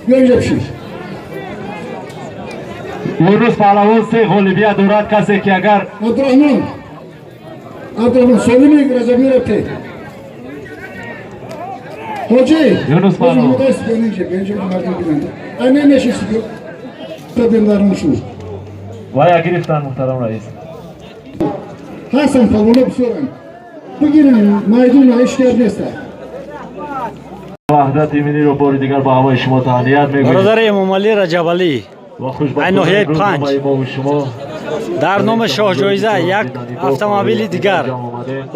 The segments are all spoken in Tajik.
Бیا اینجا پیش. Юнус паҳлавон се ғолибият дорад, касе ки агар Абдурахмон, Абдурахмон Солими Раҷабӣ рафте. Ҳоҷӣ. Юнус паҳлавон. Даст бیا инҷа, бیا инҷа, мардум бинанд. Ай нешисти, та биндарун шу. Вая гирифтанд, муҳтарам раис. Ҳасан палвоно бисёранд. Бигирем майдуна, ҳеч гап неста. Ваҳдати миллиро бори дигар ба ҳамаи шумо таҳният мегӯем. Бародари Эмомалӣ Раҷабалӣ ва хушбахтона ай ноҳияи имрӯз Панҷ. ҳамаи мо шумо дар номи шоҳҷоиза як автомобили дигар.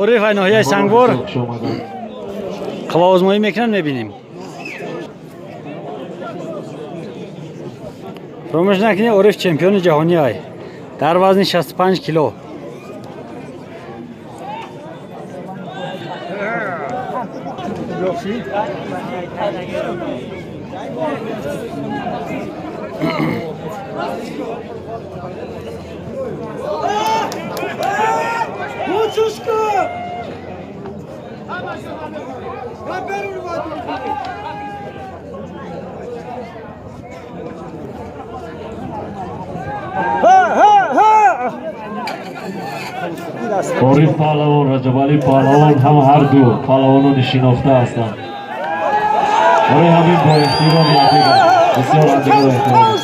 Ориф ай ноҳияи Сангвор Хуш омаданд. қувваозмоӣ мекунанд, мебинем. Фаромӯш накунед, Ориф чемпиони ҷаҳонӣ ай дар вазни 65 кило. Ориф паҳлавон, Раҷабалӣ паҳлавон ҳама ҳарду паҳлавонони шинохта ҳастанд. Барои ҳамин бо эҳтиром якдигар, бисёр ҳамдигарро эҳтиром мекунанд.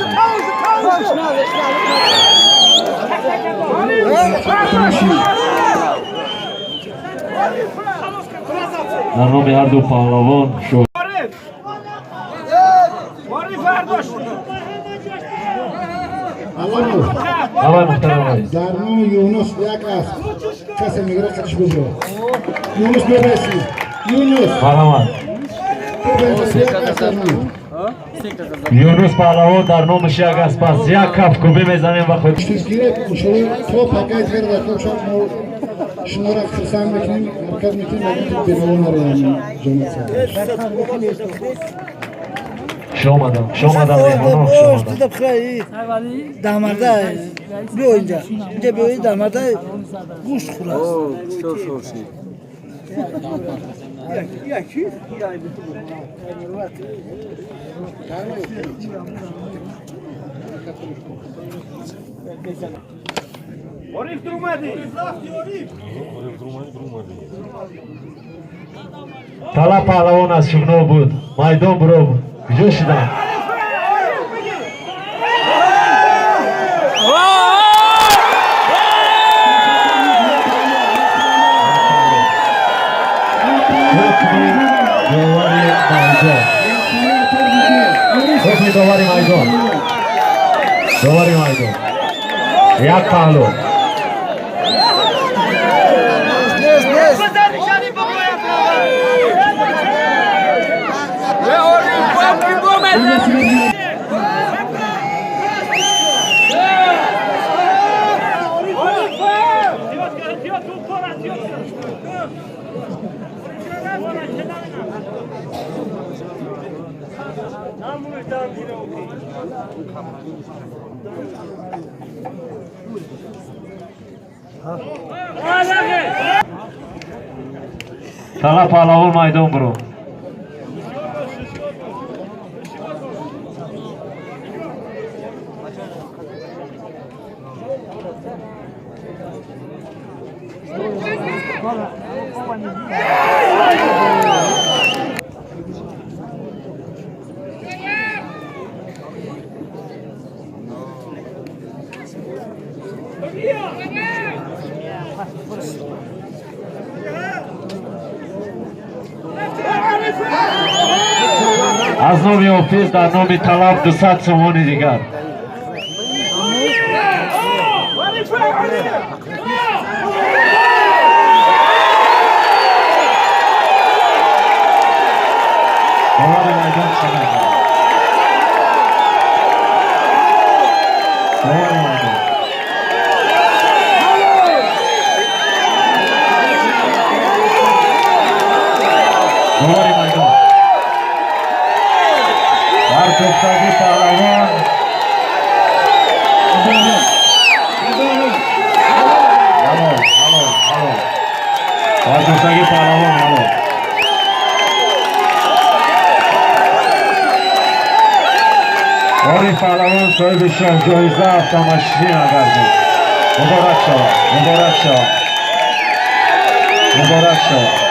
Тамоши. Дар номи ҳарду паҳлавон шоҳ Аллоҳ. Давай, муҳтарам раис. Дар номи Юнус як асп. Касе мегирад, қатиш бузро. Юнус, бебаси. Юнус. Марҳамат. Як асп дар ном. Юнус паҳлавон дар номаш як асп аст. Як кафкӯбӣ мезанем ва худ Гирад, иншоалло, то пакай дигар дар то шаб мо шуморо хурсанд мекунем, ҳаракат мекунем, бенаво нароям ҷонат. Хуш омадам, хуш омадам, меҳмонон, хуш омадам. Дамарда биё инҷа, инҷа биё, дамарда гӯшт хӯраст. Тала паҳлавон аз Шугно буд, майдон буро, куҷо шуданд? Ҳукми довари майдон, ҳукми довари майдон, довари майдон, як паҳлу. Нест, нест. Тала паҳлавон, майдон буро. Аз номи офис дар номи талаб 200 сомони дигар. Довари майдон чӣ мегӯяд? Довари майдон. Довари майдон. Партофтагӣ паҳлавон. Ҳалол, ҳалол, ҳалол. Партофтагӣ паҳлавон ҳалол. Ориф Паҳлавон соҳиби шоҳҷоиза автомашина гардид. Муборак шавад, муборак шавад, муборак шавад.